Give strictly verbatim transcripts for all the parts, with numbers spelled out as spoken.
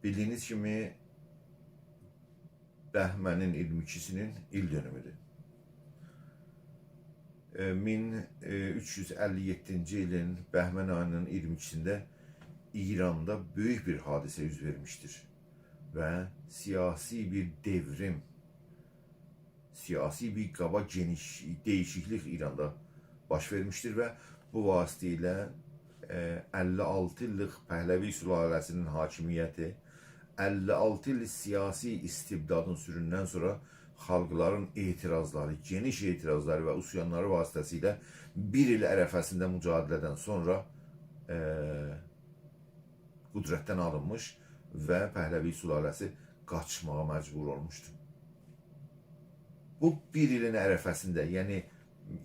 بیلدیگینیز کیمی، بهمنین اییرمی ایکیسینین ایل دؤنومودور. ائ، مین اوچ یوز اللی یئددینجی ایلین بهمن آیی‌نین اییرمی ایکیسینده ایراندا بؤیوک بیر حادثه اوز وئرمیشدیر و سیاسی بیر دئوریم، سیاسی بیر قابا گئنیش دییشیکلیک ایراندا باش وئرمیشدیر و بو واسطه ایله، ائ، اللی آلتی ایللیک پهلوی سلاله‌سینین حاکمیتی، اللی آلتی ایل سیاسی استبدادین سورونوندن سونرا خالقلارین اعتراضلاری، گئنیش اعتراضلاری و عصیانلاری واسطه‌سیله بیر ایل عرفه‌سینده مجادله‌دن سونرا، ائ، قدرتدن آلینمیش و پهلوی سلاله‌سی قاچماغا مجبور اولموشدو. بو بیر ایلین عرفه‌سینده، یعنی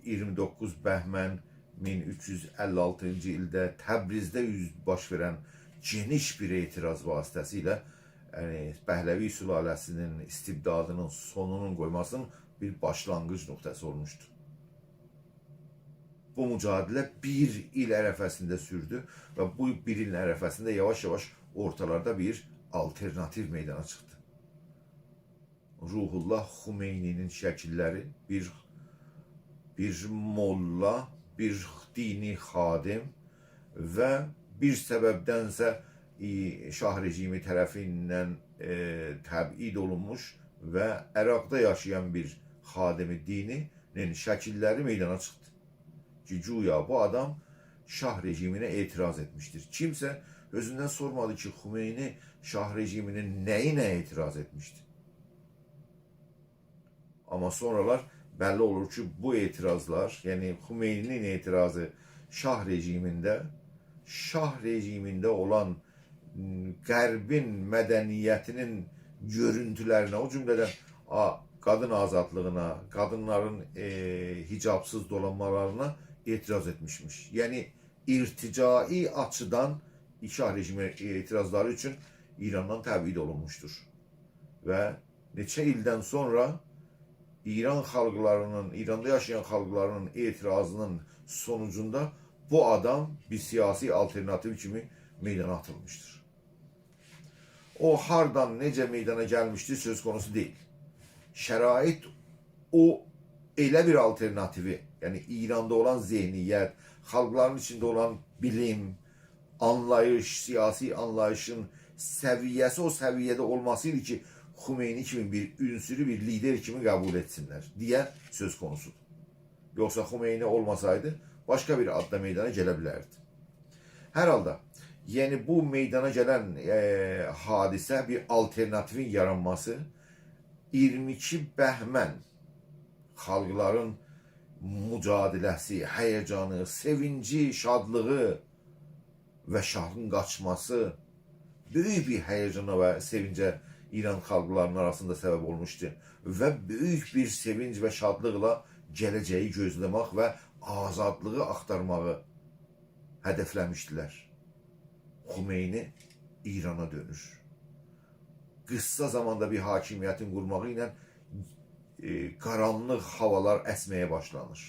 اییرمی دوققوز بهمن مین اوچ یوز اللی آلتینجی ایلده تبریزده اوز باش وئرن گئنیش بیر اعتراض واسطه‌سیله، یعنی پهلوی سلاله‌سینین استبدادینین سونونون قویماسینین بیر باشلانغیج نقطه‌سی اولموشدو. بو مجادله بیر ایل عرفه‌سینده سوردو و بو بیر ایلین عرفه‌سینده یاواش-یاواش اورتالاردا بیر آلترناتیو میدانا چیخدی. روح‌الله خمینی‌نین شکیللری، بیر، بیر موللا، بیر دینی خادم و بیر سببدنسه، ای، شاه رژیمی طرفیندن، ائ، تبعید اولونموش و عراقدا یاشایان بیر خادم دینی‌نین شکیللری میدانا چیخدی کی، گویا بو آدام شاه رژیمینه اعتراض ائتمیشدیر. کیمسه اؤزوندن سورمادی کی، خمینی شاه رژیمینین نه‌یینه اعتراض ائتمیشدی. آمما سونرالار بللی اولور کی، بو اعتراضلار، یعنی خمینی‌نین اعتراضی شاه رژیمینده، شاه رژیمینده اولان، م، غربین مدنیتینین گؤرونتولرینه، او جمله‌دن، آ، قادین آزادلیغینا، قادینلارین، ائ، حجابسیز دولانمالارینا اعتراض ائتمیشمیش. یعنی ارتجاعی آچیدان شاه رژیمی اعتراضلاری اوچون ایراندان تبعید اولونموشدور. و نئچه ایلدن سونرا ایران خالقلارینین، ایراندا یاشایان خالقلارینین اعتراضینین سونوجوندا بو آدام بیر سیاسی آلترناتیو کیمی میدانا آتیلمیشدیر. او هاردان، نئجه میدانا گلمیشدی، سؤز قونوسو دئییل. شرایط او ائله بیر آلترناتیوی، یعنی ایراندا اولان ذهنیت، خالقلارین ایچینده اولان بیلیم، آنلاییش، سیاسی آنلاییشین سویه‌سی او سویه‌ده اولماسی ایدی کی، خمینی کیمی بیر عنصرو بیر لیدر کیمی قبول ائتسینلر دئیه سؤز قونوسودور. یوخسا خمینی اولماسایدی، باشقا بیر آد دا میدانا گله بیلردی. هر حالدا، یعنی بو میدانا گلن، ائ، حادثه، بیر آلترناتیوین یارانماسی، اییرمی ایکی بهمن خالقلارین مجادله‌سی، هیجانی، سئوینجی، شادلیغی و شاهین قاچماسی بؤیوک بیر هیجانا و سئوینجه ایران خالقلارینین آراسیندا سبب اولموشدو و بؤیوک بیر سئوینج و شادلیقلا گله‌جه‌یی گؤزله‌مک و آزادلیغی آختارماغی هدفله‌میشدیلر. خمینی ایرانا دؤنور. قیسا زاماندا بیر حاکمیتین قورماغی ایله، ائ، قارانلیق هاوالار اسمه‌یه باشلانیر.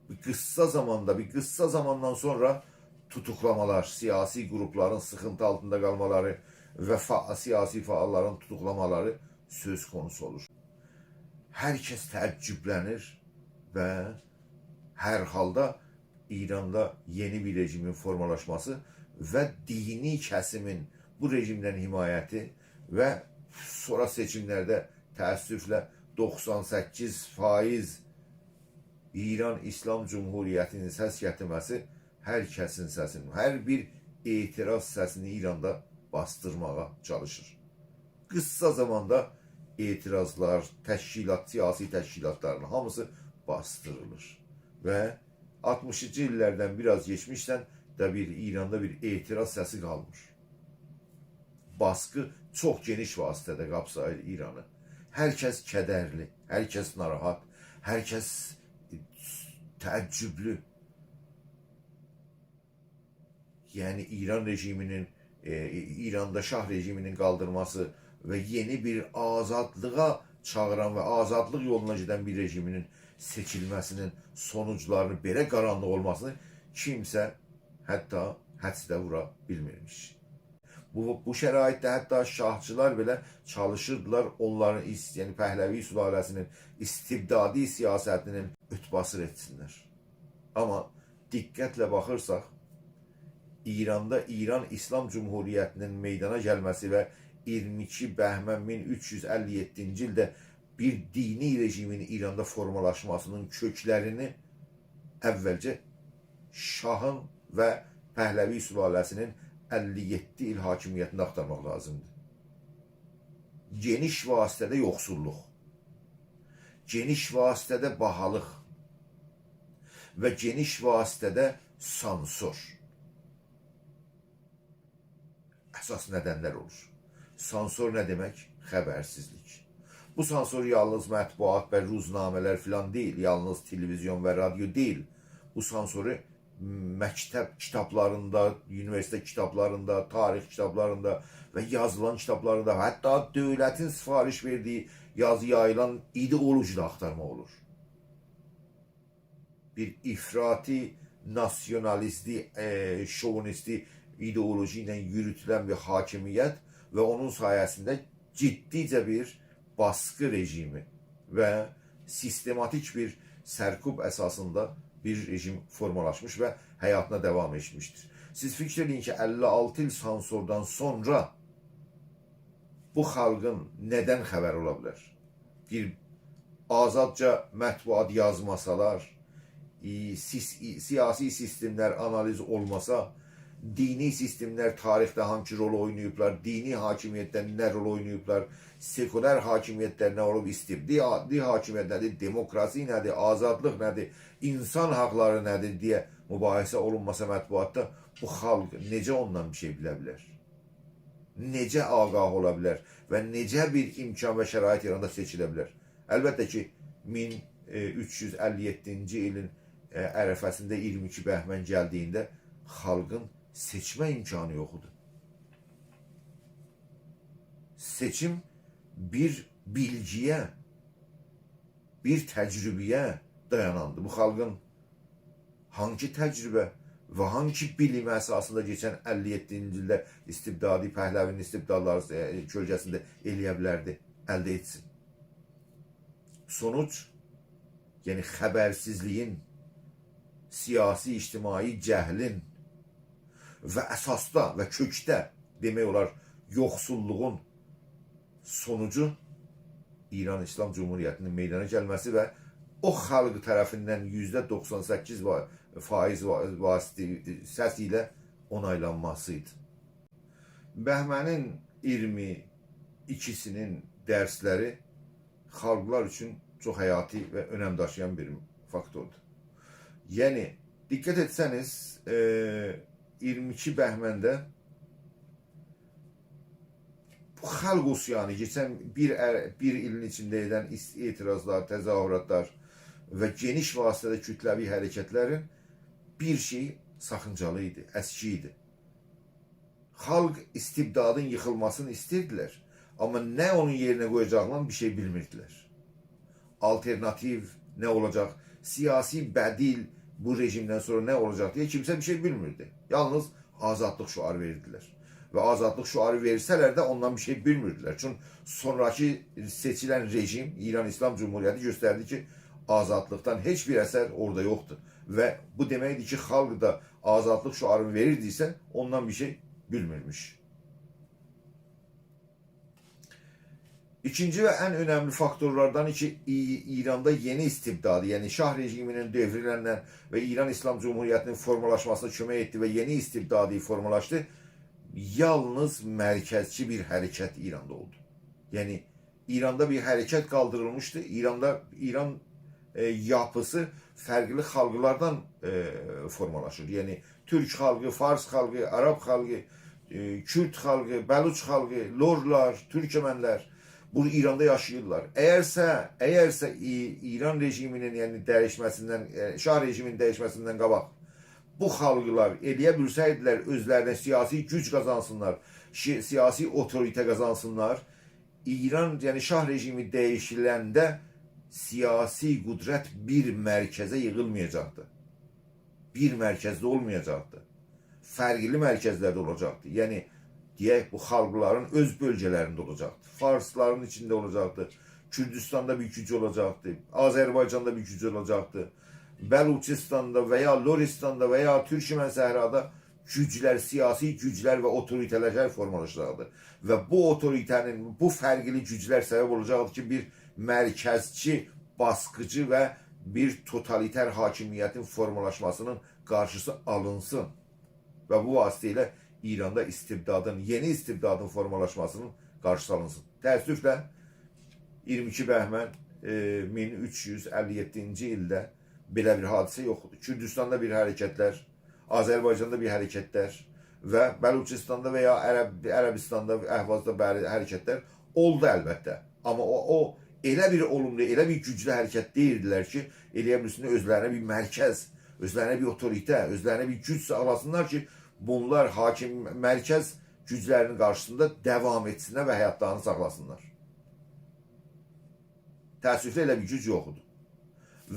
بیر قیسا زاماندا، بیر قیسا زاماندان سونرا توتوقلامالار، سیاسی قروپلارین سیخینتی آلتیندا قالمالاری و فعا-، سیاسی فعاللارین توتوقلامالاری سؤز قونوسو اولور. هر کس تعجبله‌نیر و هر حالدا ایراندا یئنی بیر رژیمین فورمالاشماسی و دینی کسیمین بو رژیمدن حمایتی و سونرا سئچیملرده تأسفله دوخسان سککیز فایز ایران ایسلام جمهوریتی‌نین سس گتیرمه‌سی هر کسین سسینی، هر بیر اعتراض سسینی ایراندا باسدیرماغا چالیشیر. قیسا زاماندا اعتراضلار، تشکیلات، سیاسی تشکیلاتلارین هامیسی باسدیریلیر. و آلتمیشینجی ایللردن بیر آز کئچمیشدن ده بیر ایراندا بیر اعتراض سسی قالمیر. باسقی چوخ گئنیش واسطه‌ده قاپساییر ایرانی. هر کس کدرلی، هر کس ناراحت، هر کس تعجبلو. یعنی ایران رژیمینین، ائ، ایراندا شاه رژیمینین قالدیرماسی و یئنی بیر آزادلیغا چاغیران و آزادلیق یولونا گئدن بیر رژیمینین سئچیلمه‌سینین سونوجلارینی، بئله قارانلیق اولماسینی کیمسه حتی حدس ده وورا بیلمیرمیش. بو، بو شرایطده حتی شاهچیلار بئله چالیشیردیلار اونلارین ایس-، یعنی پهلوی سلاله‌سینین استبدادی سیاستینین اؤرت‌باسیر ائتسینلر. آمما دقتله باخیرساق، ایراندا ایران ایسلام جمهوریتینین میدانا گلمه‌سی و اییرمی ایکی بهمن مین اوچ یوز اللی یئددینجی ایلده بیر دینی رژیمین ایراندا فورمالاشماسینین کؤکلرینی اولجه شاهین و پهلوی سلاله‌سینین اللی یئددی ایل حاکمیتینده آختارماق لازیمدیر. گئنیش وسعتده یوخسوللوق، گئنیش وسعتده باهالیق و گئنیش وسعتده سانسور اساس ندنلر اولور. سانسور نه دئمک؟ خبرسیزلیک. بو سانسور یالنیز مطبوعات و روزنامه‌لر فلان دئییل، یالنیز تلویزیون و رادیو دئییل. بو سانسورو مکتب کیتابلاریندا، اونیوئرسیتئت کیتابلاریندا، تاریخ کیتابلاریندا و یازیلان کیتابلاریندا و حتی دؤولتین سفارش وئردیگی، یازی یاییلان ایدئولوژی‌ده آختارماق اولور. بیر افراطی، ناسیونالیستی، ائ، شووینیستی ایدئولوژی ایله یوروتولن بیر حاکمیت و اونون سایه‌سینده جدیجه بیر باسقی رژیمی و سیستماتیک بیر سرکوب اساسیندا بیر رژیم فورمالاشمیش و حیاتینا داوام ائتمیشدیر. سیز فیکیر ائدین کی، اللی آلتی ایل سانسوردان سونرا بو خالقین ندن خبری اولا بیلر؟ بیر آزادجا مطبوعات یازماسالار، ای، سیس-، ای، سیاسی سیستملر آنالیز اولماسا، دینی سیستملر تاریخده هانسی رول اویناییبلار، دینی حاکمیتلر نه رول اویناییبلار، سکولار حاکمیتلر نه اولوب، استبدادی حاکمیت نه‌دیر، دموکراسی نه‌دیر، آزادلیق نه‌دیر، اینسان حاقلاری نه‌دیر دئیه مباحثه اولونماسا مطبوعاتدا، بو خالق نئجه اوندان بیر شئی بیله بیلر؟ نئجه آگاه اولا بیلر و نئجه بیر امکان و شرایط یاراندا سئچیله بیلر؟ البته کی، مین اوچ یوز اللی یئددینجی ایلین، ائ، عرفه‌سینده اییرمی ایکی بهمن گلدیگینده خالقین سئچمه امکانی یوخ ایدی. سئچیم بیر بیلگی‌یه، بیر تجربه‌یه دایاناندی. بو خالقین هانسی تجربه و هانسی بیلیم اساسیندا کئچن اللی یئددینجی ایلده استبدادی، پهلوی‌نین استبدادلاری، ائ، کؤلگه‌سینده ائلیه بیلردی، الده ائتسین؟ سونوج، یعنی خبرسیزلیگین، سیاسی، اجتماعی جهلین و اساسدا و کؤکده، دئمک اولار، یوخسوللوغون سونوجو ایران ایسلام جمهوریتی‌نین میدانا گلمه‌سی و او خالق طرفیندن یوزده دوخسان سککیز وا-، فایز وا-، واسطه سس ایله اونایلانماسی ایدی. بهمنین اییرمی ایکی‌سی‌نین درسلری خالقلار اوچون چوخ حیاتی و اؤنم داشییان بیر فاکتوردور. یعنی، دقت ائتسه‌نیز، ائ، اییرمی ایکی بهمنده بو خالق عصیانی، کئچن بیر ار-، بیر ایلین ایچینده ائدن ایس-، اعتراضلار، تظاهراتلار و گئنیش وسعتده کوتله‌وی حرکتلرین بیر شئی ساخینجالی ایدی، اسکیک ایدی. خالق استبدادین ییخیلماسینی ایسته‌ییردیلر، آمما نه اونون یئرینه قویاجاقلارینی بیر شئی بیلمیردیلر. آلترناتیو نه اولاجاق؟ سیاسی بدیل بو رژیمدن سونرا نه اولاجاق دئیه کیمسه بیر شئی بیلمیردی. یالنیز آزادلیق شعاری وئریردیلر. و آزادلیق شعاری وئرسه‌لر ده اوندان بیر شئی بیلمیردیلر. چون سونراکی سئچیلن رژیم، ایران ایسلام جمهوریتی گؤستردی کی، آزادلیقدان هئچ بیر اثر اورادا یوخدور. و بو دئمکدیر کی، خالق دا آزادلیق شعارینی وئریردیسه، اوندان بیر شئی بیلمیرمیش. ایکینجی و ان اؤنملی فاکتورلاردان کی، ای-، ایراندا یئنی استبدادی، یعنی شاه رژیمی‌نین دئوریلندن و ایران ایسلام جمهوریتی‌نین فورمالاشماسینا کؤمک ائتدی و یئنی استبدادی فورمالاشدی، یالنیز مرکزچی بیر حرکت ایراندا اولدو. یعنی، ایراندا بیر حرکت قالدیریلمیشدی. ایراندا، ایران، ائ، یاپیسی فرقلی خالقلاردان، ائ، فورمالاشیر. یعنی، تورک خالقی، فارس خالقی، عرب خالقی، ائ، کورد خالقی، بلوچ خالقی، لورلار، تورکمنلر بو ایراندا یاشاییرلار. اگرسه، اگرسه ای-، ایران رژیمی‌نین، یعنی دییشمه‌سیندن، ائ، شاه رژیمی‌نین دییشمه‌سیندن قاباق بو خالقلار ائلیه بیلسه‌یدیلر، اؤزلرینه سیاسی گوج قازانسینلار، شی-، سیاسی اوتوریته قازانسینلار، ایران، یعنی شاه رژیمی دییشیلنده سیاسی قدرت بیر مرکزه ییغیلمایاجاقدی. بیر مرکزده اولمایاجاقدی. فرقلی مرکزلرده اولاجاقدی. یعنی، دئیک، بو خالقلارین اؤز بؤلگه‌لرینده اولاجاقدیر. فارسلارین ایچینده اولاجاقدیر. کوردوستاندا بیر گوج اولاجاقدیر. آذربایجاندا بیر گوج اولاجاقدیر. بلوچستاندا و یا لرستاندا و یا تورکمن صحرادا گوجلر، سیاسی گوجلر و اوتوریته‌لر فورمالاشاجاقدیر. و بو اوتوریته‌نین، بو فرقلی گوجلر سبب اولاجاقدیر کی، بیر مرکزچی، باسقیجی و بیر توتالیتر حاکمیتین فورمالاشماسینین قارشیسی آلینسین. و بو واسطه ایله ایراندا استبدادین، یئنی استبدادین فورمالاشماسینین قارشیسی آلینسین. تأسفله، اییرمی ایکی بهمن، ائ، مین اوچ یوز اللی یئددینجی ایلده بئله بیر حادثه یوخدور. کوردوستاندا بیر حرکتلر، آذربایجاندا بیر حرکتلر و بلوچستاندا و یا عرب، عربستاندا، اهوازدا بیر حرکتلر اولدو البته. آمما او، او ائله بیر اولوملو، ائله بیر گوجلو حرکت دئییلدیلر کی، ائلیه بیلسینلر اؤزلرینه بیر مرکز، اؤزلرینه بیر اوتوریته، اؤزلرینه بیر گوج ساخلاسینلار کی، بونلار حاکم مرکز گوجلرینین قارشیسیندا داوام ائتسینلر و حیاتلارینی ساخلاسینلار. تأسفله ائله بیر گوج یوخدور.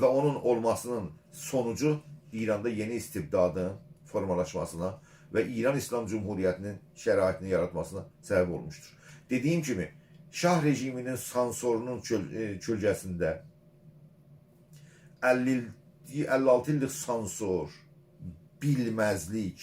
و اونون اولماسینین سونوجو ایراندا یئنی استبدادین فورمالاشماسینا و ایران ایسلام جمهوریتینین شرایطینی یاراتماسینا سبب اولموشدور. دئدیییم کیمی، شاه رژیمینین سانسورونون کؤل-، ائ، کؤلگه‌سینده اللی ایل، اللی آلتی ایللیک سانسور، بیلمزلیک،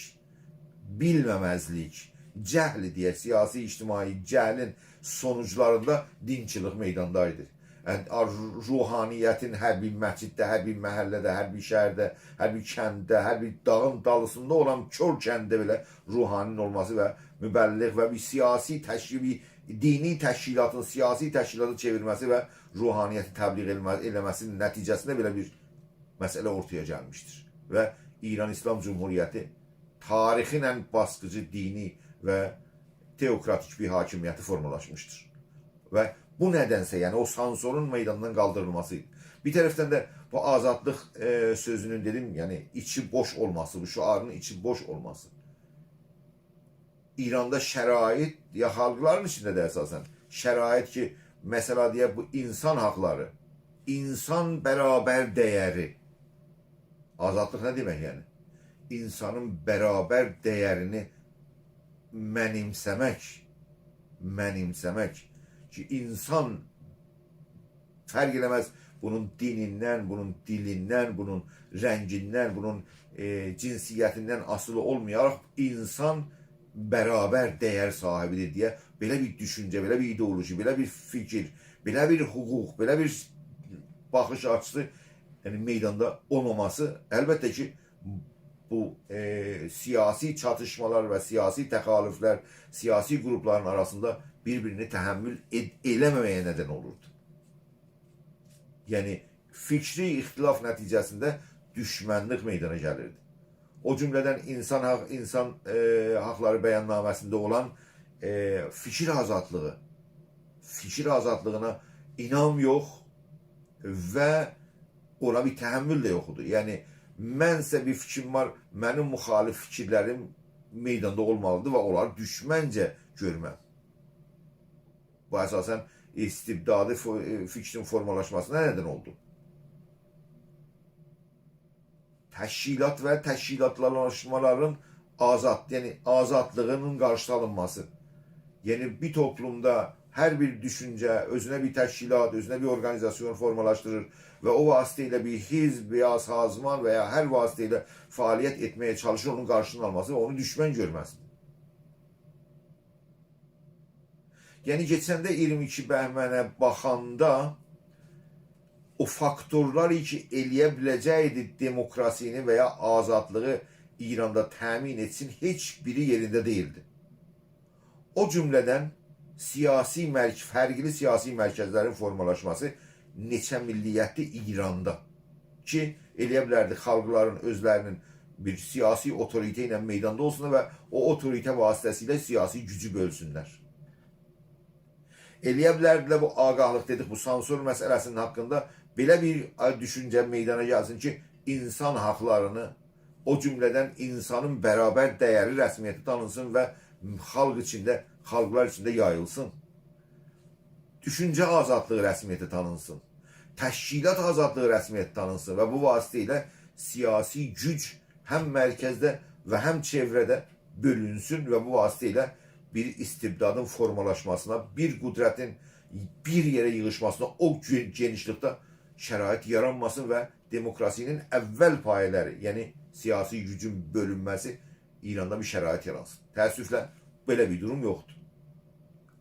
بیلمه‌مزلیک، جهل دئیک، سیاسی، اجتماعی جهلین سونوجلاریندا دینچیلیک میداندایدی. یعنی، آ-، روحانیتین هر بیر مسجدده، هر بیر محله‌ده، هر بیر شهرده، هر بیر کندده، هر بیر داغین دالیسیندا اولان کور کندده بئله روحانی‌نین اولماسی و مبلغ و بیر سیاسی تشکیل، بیر دینی تشکیلاتین سیاسی تشکیلاتا چئویرمه‌سی و روحانیتی تبلیغ ائلمه-، ائله‌مه‌سی‌نین نتیجه‌سینده بئله بیر مسئله اورتایا گلمیشدیر. و ایران ایسلام جمهوریتی تاریخین ان باسقیجی دینی و تئوکراتیک بیر حاکمیتی فورمالاشمیشدیر. و بو ندنسه، یعنی او سانسورون میداندان قالدیریلماسی ایدی. بیر طرفدن ده بو آزادلیق، ائ، سؤزونون دئدیم، یعنی ایچی بوش اولماسی، بو شعارین ایچی بوش اولماسی. ایراندا شرایط، یا خالقلارین ایچینده ده اساساً شرایط کی، مثلا دئیک، بو اینسان حاقلاری، اینسان برابر دَیَری. آزادلیق نه دئمک یعنی؟ اینسانین برابر دَیَرینی منیمسه‌مک، منیمسه‌مک کی، اینسان فرق ائله‌مز بونون دینیندن، بونون دیلیندن، بونون رنگیندن، بونون، ائ، جنسیتیندن آسیلی اولمایاراق اینسان برابر دَیَر صاحیبیدیر دئیه بئله بیر دوشونجه، بئله بیر ایدئولوژی، بئله بیر فیکیر، بئله بیر حقوق، بئله بیر باخیش آچیسی، یعنی میداندا اولماماسی، البته کی، بو، ائ، سیاسی چاتیشمالار و سیاسی تخالفلر، سیاسی گروپلارین آراسیندا بیر-بیرینی تحمل ائد-، ائله‌مه‌مه‌یه ندن اولوردو. یعنی، فیکری اختلاف نتیجه‌سینده دوشمنلیک میدانا گلیردی. او جمله‌دن اینسان حاق-، اینسان، ائ، حاقلاری بیاننامه‌سینده اولان، ائ، فیکیر آزادلیغی، فیکیر آزادلیغینا اینام یوخ و اونا بیر تحمل ده یوخ ایدی. یعنی، منسه بیر فیکریم وار، منیم مخالف فیکیرلریم میداندا اولمالیدیر و اونلاری دوشمنجه گؤرمم. بو اساساً استبدادی فو-، ائ، فیکرین فورمالاشماسینا ندن اولدو. تشکیلات و تشکیلاتلاشمالارین آزاد، یعنی آزادلیغینین قارشیسی آلینماسی. یعنی بیر توپلومدا هر بیر دوشونجه اؤزونه بیر تشکیلات، اؤزونه بیر اورقانیزاسیون فورمالاشدیریر و او واسطه ایله بیر حزب و یا سازمان و یا هر واسطه ایله فعالیت ائتمه‌یه چالیشیر، اونون قارشیسینی آلماسی و اونو دوشمن گؤرمه‌سی. یعنی، کئچنده اییرمی ایکی بهمنه باخاندا او فاکتورلار کی، ائلیه بیله‌جکدی دموکراسینی و یا آزادلیغی ایراندا تأمین ائتسین، هئچ بیری یئرینده دئییلدی. او جمله‌دن سیاسی مرک-، فرقلی سیاسی مرکزلرین فورمالاشماسی نئچه ملیتلی ایراندا کی، ائلیه بیلردی خالقلارین اؤزلرینین بیر سیاسی اوتوریته ایله میداندا اولسون و او اوتوریته واسطه‌سیله سیاسی گوجو بؤلسونلر. ائلیه بیلردیلر بو آگاهلیق دئدیک، بو سانسور مسئله‌سینین حاقیندا بئله بیر، آ، دوشونجه میدانا گلسین کی، اینسان حاقلارینی، او جمله‌دن اینسانین برابر دَیَری رسمیته تانینسین و خالق ایچینده، خالقلار ایچینده یاییلسین. دوشونجه آزادلیغی رسمیته تانینسین. تشکیلات آزادلیغی رسمیته تانینسین و بو واسطه ایله سیاسی گوج هم مرکزده و هم چئوره‌ده بؤلونسون و بو واسطه ایله بیر استبدادین فورمالاشماسینا، بیر قدرتین بیر یئره ییغیشماسینا او گئ-، گئنیشلیکده شرایط یارانماسین و دموکراسی‌نین اول پایه‌لری، یعنی سیاسی گوجون بؤلونمه‌سی ایراندا بیر شرایط یارانسین. تأسفله بئله بیر دوروم یوخدور.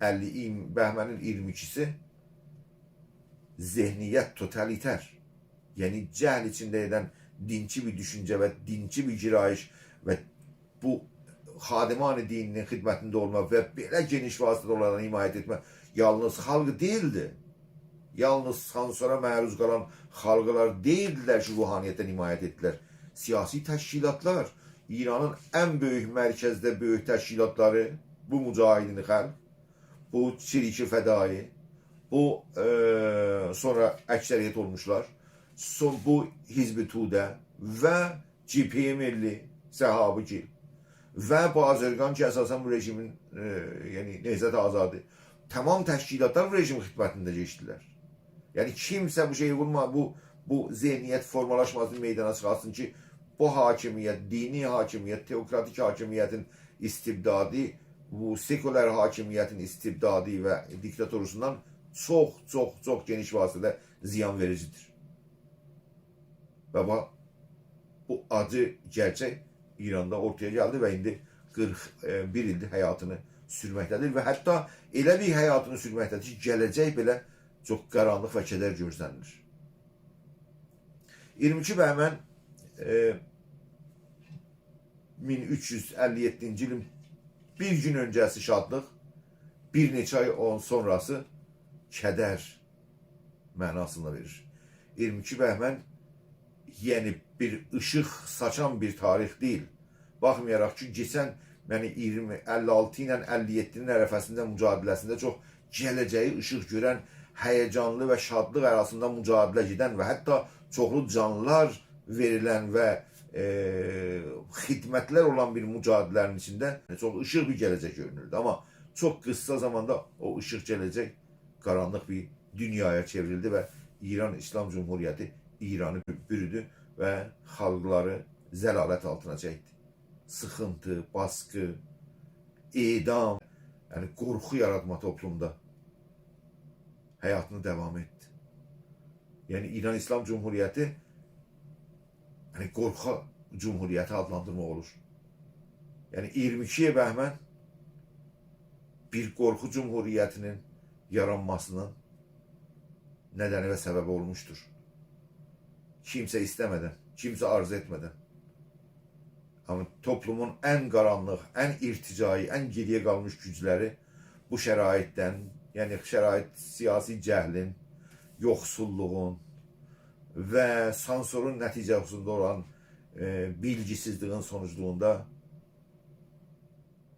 اللی، اییرمی، بهمنین اییرمی ایکیسی ذهنیت توتالیتر، یعنی جهل ایچینده گئدن دینچی بیر دوشونجه و دینچی بیر گرایش و بو خادمان دینی‌نین خدمتینده اولماق و بئله گئنیش وسعتده اونلاردان حمایت ائتمک یالنیز خالق دئییلدی. یالنیز سانسورا معروض قالان خالقلار دئییلدیلر کی، روحانیتدن حمایت ائتدیلر. سیاسی تشکیلاتلار، ایرانین ان بؤیوک مرکزده بؤیوک تشکیلاتلاری، بو مجاهدین خلق، بو چریک فدایی، بو، ائ، سونرا اکثریت اولموشلار، سون، بو حزب توده و جبهه ملی، سحابی‌گیل و بازرگان کی، اساسا بو رژیمین، ائ، یعنی نهضت آزادی، تمام تشکیلاتلار بو رژیم خدمتینده کئچدیلر. یعنی کیمسه بو شئیی وورما، بو، بو ذهنیت فورمالاشماسین، میدانا چیخارتسین کی، بو حاکمیت، دینی حاکمیت، تئوکراتیک حاکمیتین استبدادی، بو سکولار حاکمیتین استبدادی و دیکتاتوروسوندان چوخ، چوخ، چوخ گئنیش وسعتده زیان وئریجیدیر. و بو، بو آجی گئرچک ایراندا اورتایا گلدی و ایندی قیرخ بیر ایلدیر حیاتینی سورمکده‌دیر و حتی ائله بیر حیاتینی سورمکده‌دیر کی، گله‌جک بئله چوخ قارانلیق و کدر گؤرسنیلیر. اییرمی ایکی بهمن، ائ، مین اوچ یوز اللی یئددینجی ایلین بیر گون اؤنجه‌سی شادلیق، بیر نئچه آی اونون سونراسی کدر معناسینی وئریر. اییرمی ایکی بهمن، یعنی بیر ایشیق ساچان بیر تاریخ دئییل. باخمایاراق کی، کئچن، یعنی اییرمی، اللی آلتی ایله اللی یئددینین عرفه‌سینده مجادله‌سینده چوخ گله‌جه‌یی ایشیق گؤرن، هیجانلی و شادلیق آراسیندا مجادله گئدن و حتی چوخلو جانلار وئریلن و، ائ، خدمتلر اولان بیر مجادله‌نین ایچینده چوخ ایشیق بیر گله‌جک گؤرونوردو. آمما چوخ قیسا زاماندا او ایشیق گله‌جک قارانلیق بیر دونیایا چئوریلدی و ایران ایسلام جمهوریتی ایرانی بو-، بورودو و خالقلاری ذلالت آلتینا چکدی. سیخینتی، باسقی، اعدام، یعنی قورخو یاراتما توپلومدا حیاتینی داوام ائتدی. یعنی ایران ایسلام جمهوریتی، یعنی قورخو جمهوریتی آدلاندیرماق اولور. یعنی اییرمی ایکی بهمن بیر قورخو جمهوریتینین یارانماسینین ندنی و سببی اولموشدور. کیمسه ایسته‌مه‌دن، کیمسه آرزو ائتمه‌دن. آمما توپلومون ان قارانلیق، ان ارتجاعی، ان گئری‌یه قالمیش گوجلری بو شرایطدن، یعنی شرایط سیاسی جهلین، یوخسوللوغون و سانسورون نتیجه‌سینده اولان، ائ، بیلگی‌سیزلیگین سونوجلوغوندا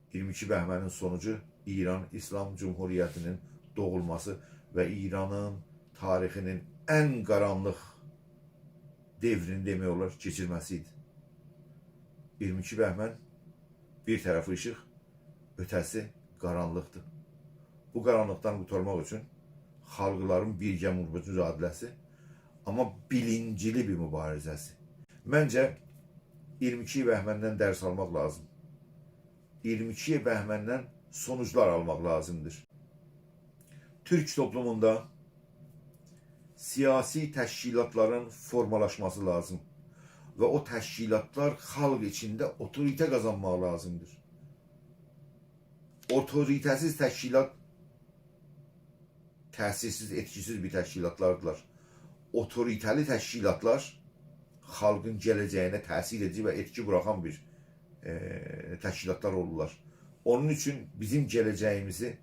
اییرمی ایکی بهمنین سونوجو ایران ایسلام جمهوریتینین دوغولماسی و ایرانین تاریخینین ان قارانلیق دؤورونو دئمک اولار کئچیرمه‌سی ایدی. اییرمی ایکی بهمن بیر طرفی ایشیق، اؤته‌سی قارانلیقدیر. بو قارانلیقدان قورتارماق اوچون خالقلارین بیرگه مجادله‌سی، آمما بیلینجلی بیر موباریزه‌سی. منجه، اییرمی ایکی بهمندن درس آلماق لازیم. اییرمی ایکی بهمندن سونوجلار آلماق لازیمدیر. تورک توپلوموندا سیاسی تشکیلاتلارین فورمالاشماسی لازیم و او تشکیلاتلار خالق ایچینده اوتوریته قازانماق لازیمدیر. اوتوریته‌سیز تشکیلات تأثیرسیز، ائتکی‌سیز بیر تشکیلاتلاردیلار. اوتوریته‌لی تشکیلاتلار خالقین گله‌جه‌یینه تأثیر ائدیجی و ائتکی بوراخان بیر، ائ، تشکیلاتلار اولورلار. اونون اوچون بیزیم گله‌جه‌ییمیزی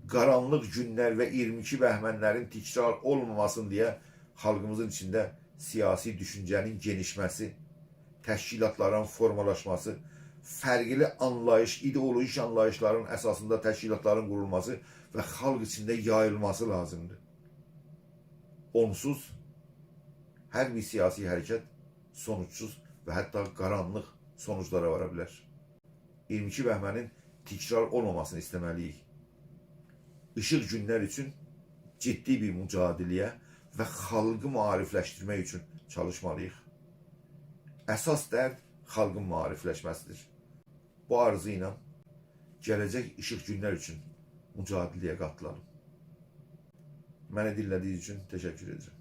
قارانلیق گونلر و اییرمی ایکی بهمنلرین تکرار اولماماسین دئیه خالقیمیزین ایچینده سیاسی دوشونجه‌نین گئنیشمه‌سی، تشکیلاتلارین فورمالاشماسی، فرقلی آنلاییش، ایدئولوژیک آنلاییشلارین اساسیندا تشکیلاتلارین قورولماسی و خالق ایچینده یاییلماسی لازیمدیر. اونسوز هر بیر سیاسی حرکت سونوجسوز و حتی قارانلیق سونوجلارا وارا بیلر. اییرمی ایکی بهمنین تکرار اولماماسینی ایسته‌مه‌لی‌ییک. ایشیق گونلر اوچون جدی بیر مجادله‌یه و خالقی معاریفلشدیرمک اوچون چالیشمالی‌ییق. اساس درد خالقین معاریفلشمه‌سیدیر. بو آرزو ایله گله‌جک ایشیق گونلر اوچون مجادله‌یه قاتیلالیم. منی دینله‌دیگینیز اوچون تشکر ائدیرم.